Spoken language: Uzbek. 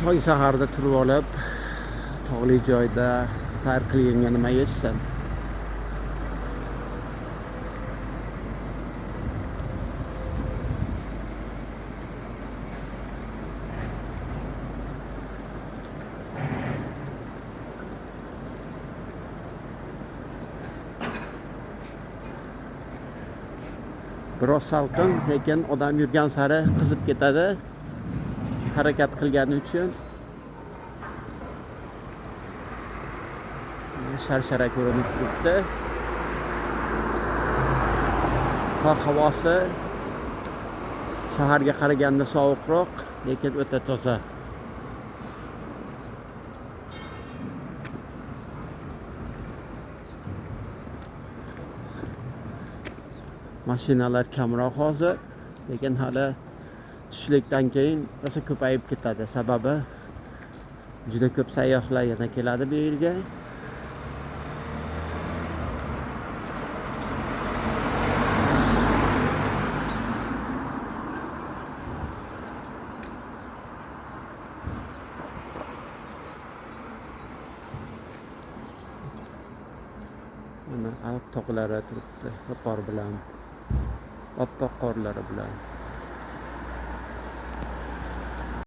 Tong saharda turib olib, tog'li joyda sayr qilganga nima yetsin? Biroz salqin, lekin odam yurgan sari qizib ketadi harakat qilgani uchun. Sharshara ko'rinib turibdi. Tog' havosi shaharga qaraganda sovuqroq, lekin o'ta toza. Mashinalar kamroq hozir, lekin hali tushlikdan keyin rosa ko'payib ketadi. Sababi juda ko'p sayyohlar yana keladi bu yerga. Mana Alp tog'lari turibdi, qor bilan, oppoq qorlari bilan.